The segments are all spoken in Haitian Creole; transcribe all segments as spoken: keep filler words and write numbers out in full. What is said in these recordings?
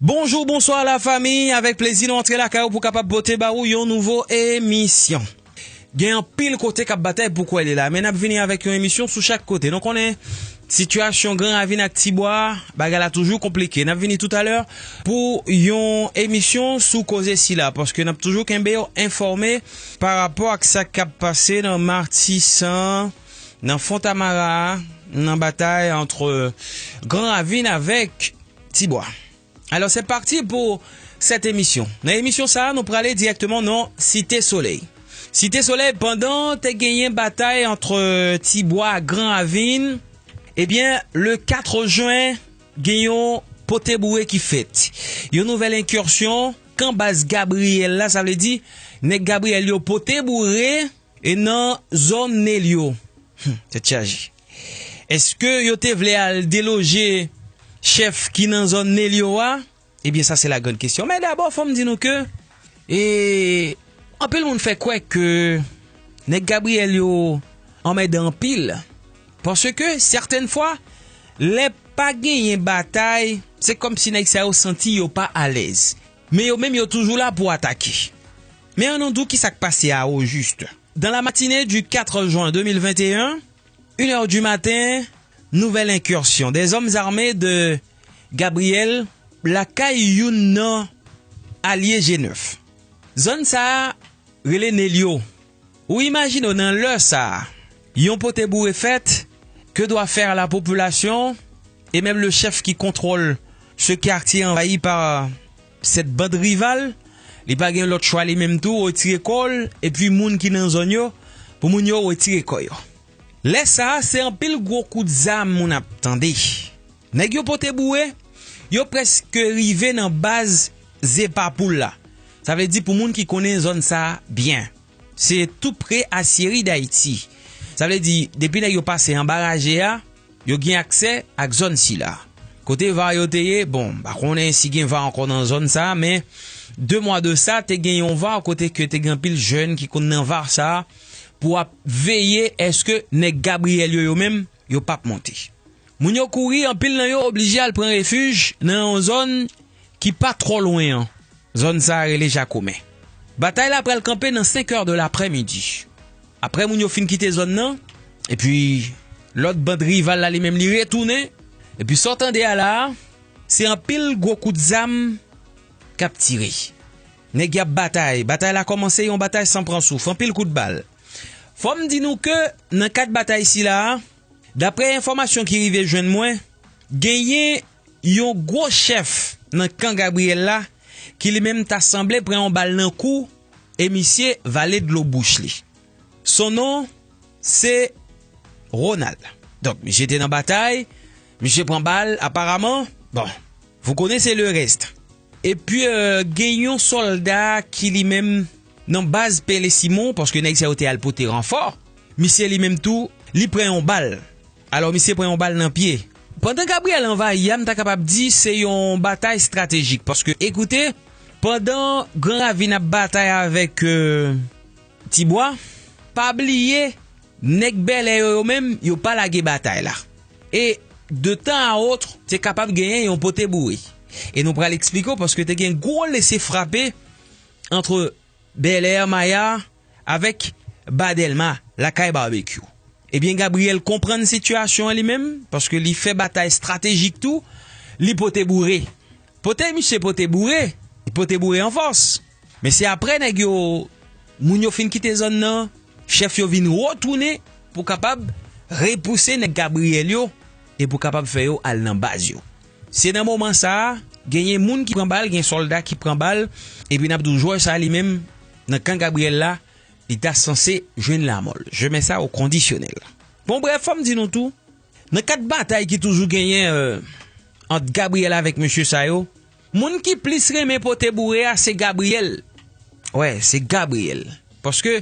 Bonjou, bonswa la fami, avèk plezi nou antre lakay ou pou kapab pote ba ou yon nouvo emisyon. Gen anpil kote k ap batay pou kwè li la, men n ap vini avèk yon emisyon sou chak kote. Nou konnen sitiyasyon Gran Ravin ak Tibwa, bagay la toujou konplike. N ap vini toutalè pou yon emisyon sou koze sila, paske n ap toujou kenbe w enfòme pa rapò ak sa k ap pase nan Matisan, nan Fontamara, nan batay ant Gran Ravin avèk Tibwa. Alors, c'est parti pour cette émission. Nan emisyon sa a, nou prale dirèkteman nan Site Solèy. Site Solèy, pandan te genyen batay ant Tibwa ak Gran Ravin, ebyen, le quatre jen, gen yon pote boure ki fèt. Yon nouvèl enkisyon, kan baz Gabriyèl la, sa vle di, nèg Gabriyèl yo pote boure e nan zòn Nelyo. Hmm, tèt chaje. Èske yo te vle al deloje chèf ki nan zòn Nelyo a? Ebyen, sa se la grande question. Men dabò, fò m di nou ke, e, anpil moun fè kwè ke nèg Gabriyèl yo anmèdan anpil. Paske, sètèn fwa, lè pa genyen batay, se kòmsi nèg sa yo santi yo pa alèz. Men yo menm, yo toujou la pou atake. Men ann nou di w ki sa k pase a, au juste. Dans la matinée du quatre juin deux mille vingt et un, une heure du matin, nouvelle incursion des hommes armés de Gabriyèl lakay youn nan alye G nèf. Zòn sa a rele Nelyo. Ou imajine w nan lè sa a, yon pote boure fèt, que doit faire la population et même le chef qui contrôle ce quartier envahi par cette bande rivale, li pa gen lòt chwa li menm tou, retire kò l, epi moun ki nan zòn yo, pou moun yo retire kò yo. Lè sa a, se anpil gwo kout zam moun ap tande. Nèg yo pote boure, yo prèske rive nan baz Zepapoul la. Sa vle di pou moun ki konnen zòn sa a byen. Se tou pre Asyeri Dayiti. Sa vle di, depi nèg yo pase anba raje a, yo gen aksè ak zòn sila. Kote va yo te ye, bon, m pa konnen si gen va ankò nan zòn sa a, men de mwa de sa, te gen yon va kote ke te gen anpil jèn ki konn nan va sa a pou ap veye èske nèg Gabriyèl yo, yo menm, yo p ap monte. Moun yo kouri, anpil nan yo oblije al pran refij nan yon zòn ki pa twò lwen an. Zòn sa a rele Jakomen. Batay la pral kanpe nan senk è de laprèmidi. Apre moun yo fin kite zòn nan, epi lòt band rival la li menm li retounen, epi sa w tande a la a, se anpil gwo kout zam k ap tire. Nèg y ap batay. Batay la kòmanse yon batay san pran souf, anpil kout bal. Fò m di nou ke nan kad batay sila a, daprè enfòmasyon ki rive jwenn mwen, genyen yon gwo chèf nan kan Gabriyèl la ki li menm ta sanble pran yon bal nan kou e misye vale dlo bouch li. Son non, se Ronald. Donk, misye te nan batay, misye pran bal, aparaman, bon, vous connaissez le reste. Epi, euh, gen yon sòlda ki li menm nan baz Pele Simon, paske nèg sa yo te al pote ranfò. Misye li menm tou, li pran yon bal. Alò, misye pran yon bal nan pye. Pandan Gabriyèl anvayi a, m ta kapab di se yon batay estratejik. Paske, ekoute, pandan Gran Ravin ap batay avèk, euh, Tibwa, pa bliye, nèg Bèlè yo, yo menm, yo pa lage batay la. E de tan a wòt, te kapab genyen yon pote boure. E nou pral eksplike w paske te gen gwo lese frape ant Bèlè, Maya, avèk Ba Dèlma, lakay Babekyou. Ebyen, Gabriyèl konprann sitiyasyon an li menm, paske li fè batay estratejik tou, li pote boure. Pote misye pote boure, li pote boure an fòs. Men se apre nèg yo, moun yo fin kite zòn nan, chèf yo vin retounen pou kapab repouse nèg Gabriyèl yo e pou kapab fè yo al nan baz yo. Se nan moman sa a, genyen moun ki pran bal, gen sòlda ki pran bal, epi n ap di w jwè sa li menm, nan kan Gabriyèl la, li ta sanse jwenn lanmò l. Je mets ça au conditionnel. Bon, brèf, fò m di nou tou, nan kad batay ki toujou genyen, euh, ant Gabriyèl avèk mesye sa yo, moun ki plis renmen pote boure a, se Gabriyèl. Wè, se Gabriyèl. Paske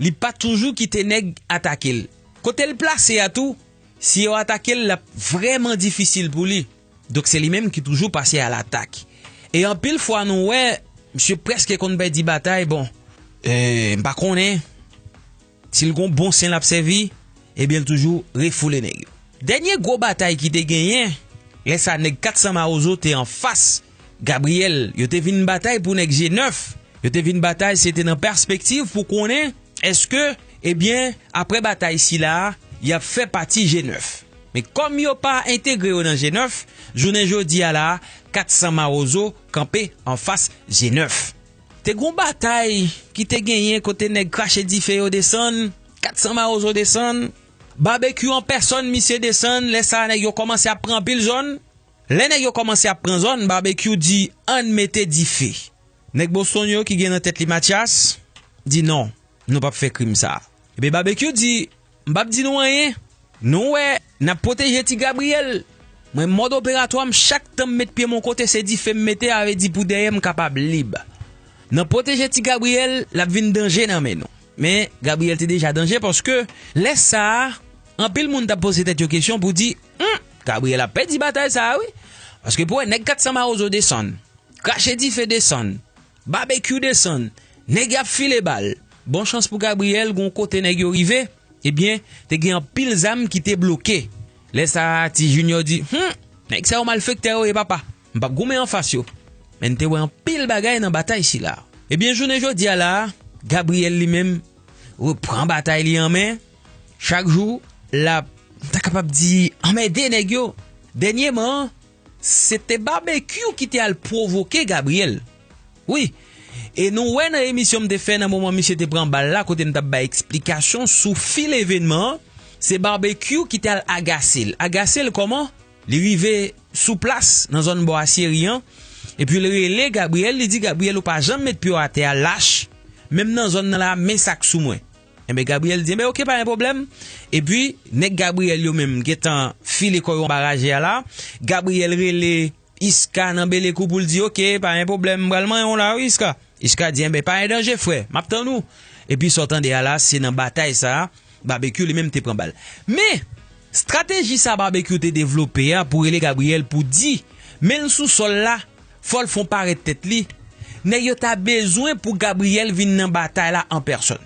li pa toujou kite nèg atake l. Kote l plase a tou, si yo atake l, l ap vrèman difisil pou li. Donk, se li menm ki toujou pase a latak. E anpil fwa, nou wè, misye prèske konn pèdi batay. Bon, e, m pa konnen si l gon bon sen l ap sèvi, ebyen, l toujou refoule nèg yo. Dènye gwo batay ki te genyen, lè sa nèg kat san Mawozo te anfas Gabriel, yo te vin batay pou nèg G nèf. Yo te vin batay, se te nan pèspektiv pou konnen èske, ebyen, apre batay sila a, y ap fè pati G nèf. Men kòm yo pa entegre yo nan G nèf, jounen jodi a la, kat san mawozo kanpe anfas G nèf. Te gon batay ki te genyen kote nèg krache dife yo desann, kat san mawozo desann, Babekyou an pèsòn, misye desann, lè sa a nèg yo kòmanse ap pran anpil zòn. Lè nèg yo kòmanse ap pran zòn, Babekyou di, ann mete dife. Nèg Boston yo ki gen nan tèt li Matyas, di non, nou p ap fè krim sa a. Ebyen Babekyou di, m p ap di nou anyen. Nou wè, n ap pwoteje ti Gabriyèl. Mwen, mòd operatwa m, chak tan m met pye m yon kote, se dife m mete, sa vle di pou dèyè m kapab lib. Nan pwoteje ti Gabriyèl, l ap vin danje nan men nou. Men, Gabriyèl te deja danje paske lè sa a, anpil moun t ap poze tèt yo kesyon pou di, hmm, Gabriyèl ap pèdi batay sa a, wi. Paske pou wè, nèg kat san mawozo desann, krache dife desann, Babekyou desann, nèg y ap file bal. Bon chans pou Gabriyèl, gon kote nèg yo rive, ebyen, te gen anpil zam ki te bloke. Lè sa a, Ti Junior di, hmm, nèg sa yo malfektè yo ye, papa. M p ap goumen anfas yo. Men n te wè anpil bagay nan batay sila. Ebyen, jounen jodi a la a, Gabriyèl li menm reprann batay li an men. Chak jou, l ap, m ta kapab di, anmède nèg yo. Dènyèman, se te Babekyou ki te al pwovoke Gabriyèl. Wi. E nou wè nan emisyon m te fè nan moman misye te pran bal la, kote m t ap bay eksplikasyon sou fil evènman an, se Babekyou ki t al agase l. Agase l kòman? Li rive sou plas nan zòn bò a Syeri an, epi l rele Gabriyèl, li di, Gabriyèl, ou pa janm met pye w atè a, lach, menm nan zòn nan la, men sa k sou mwen. Enben, Gabriyèl di, enben, oke, pa gen pwoblèm. Epi, nèg Gabriyèl yo menm gentan file kò yo anba raje a la. Gabriyèl rele Iska nan belekou pou l di, oke, pa gen pwoblèm, m pral manyen w la, wi, Iska. Iska di, enben, pa gen danje, frè, m ap tann ou. Epi, sa w tande a la, se nan batay sa a, Babekyou li menm te pran bal. Men, estrateji sa Babekyou te devlope a pou rele Gabriyèl pou di, men l sou sòl la, fò l fè w parèt tèt li, nèg yo ta bezwen pou Gabriyèl vin nan batay la an pèsòn.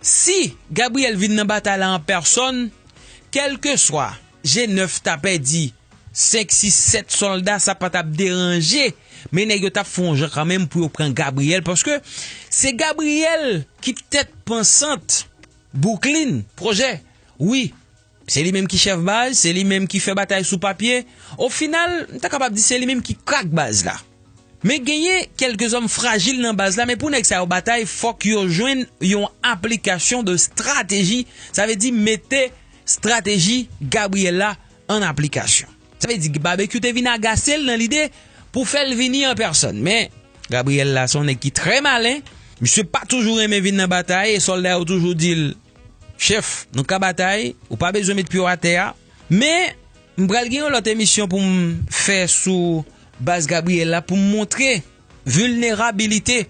Si Gabriyèl vin nan batay la an pèsòn, kèlkeswa G nèf ta pèdi senk, sis, sèt sòlda, sa pa t ap deranje, men nèg yo t ap fè yon jan kanmenm pou yo pran Gabriyèl, paske se Gabriyèl ki tèt pansant Bouklin, pwojè. Wi, se li menm ki chèf baz, se li menm ki fè batay sou papye. Ofinal, m ta kapab di se li menm ki krak baz la. Men genyen kèlke zòm frajil nan baz la, men pou nèg sa yo batay, fòk yo jwenn yon aplikasyon de estrateji, sa vle di mete estrateji Gabriyèl la an aplikasyon. Sa vle di Babekyou te vin agase l nan lide pou fè l vini an pèsòn. Men, Gabriyèl la, se yon nèg ki trè malen. Misye pa toujou renmen vin nan batay, e sòlda yo toujou di l, chèf, nou ka batay, ou pa bezwen met pye w atè a. Men, m pral gen yon lòt emisyon pou m fè sou baz Gabriyèl la, pou m montre vilnerabilite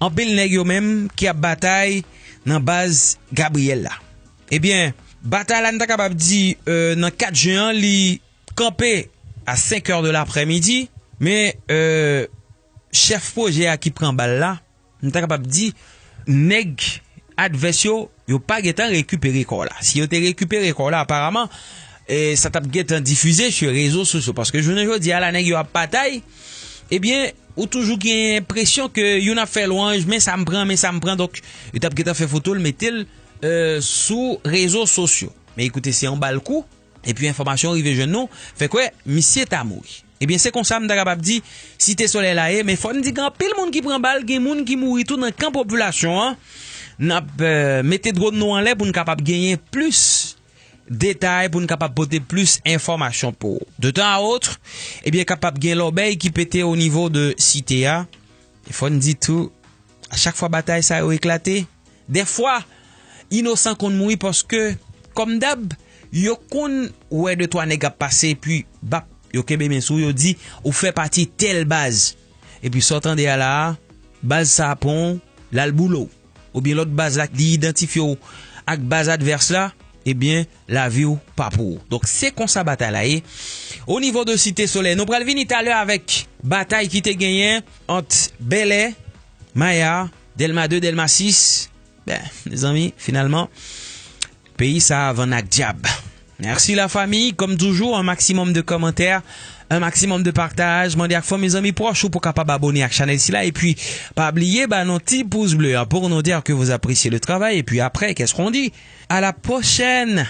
anpil nèg yo menm ki ap batay nan baz Gabriyèl la. Ebyen, batay la, n ta kapab di, euh, nan kat jen an, li kanpe a senk è de laprèmidi, men, euh, chèf pwojè a ki pran bal la, m ta kapab di, nèg advès yo, yo pa gentan rekipere kò la. Si yo te rekipere kò la, aparaman, e, sa t ap gentan difize sou rezo sosyo. Paske jounen jodi a la, nèg yo ap batay, ebyen, ou toujou gen enpresyon ke youn ap fè lwanj, men sa m pran, men sa m pran. Donk, yo t ap gentan fè foto l, mete l, e, sou rezo sosyo. Men ekoute, se yon bal kou, epi enfòmasyon rive jwenn nou, fè kwè, misye ta mouri. Ebyen, se konsa m ta kapab di, Site Solèy la ye, men fò n di gen anpil moun ki pran bal, gen moun ki mouri tou nan kan popilasyon an. N ap, e, mete dwòn nou anlè pou n kapab genyen plis detay, pou n kapab pote plis enfòmasyon pou ou. De tan a wot, ebyen, kapab gen lòbèy ki pete o nivo de site a. E fò n di tou, a chak fwa batay sa yo eklate, dèfwa, inosan konn mouri paske, kòm dab, yo konn wè de twa nèg ap pase, epi, bap, yo kenbe men sou, yo di, ou fè pati tèl baz. Epi sa w tande a la a, baz sa a pran w, l al boule w. Oubyen lòt baz la, li idantifye w ak baz advès la, ebyen, lavi w pa pou ou. Donk, se konsa batay la ye. O nivo de Site Solèy, nou pral vini talè avèk batay ki te genyen ant Bèlè, Maya, Dèlma de, Dèlma sis. Ben, mezanmi, finalman, peyi sa a vann ak dyab. Mèsi la fami, kòm toujou, un maximum de commentaires, Un maximum de partage, mande ak fanmi, zanmi pwòch ou pou kapab abone ak chanèl sila. Epi pa bliye ba nou ti pous ble an pour nous dire que vous appréciez le travail. Epi après, qu'est-ce qu'on dit? À la prochaine.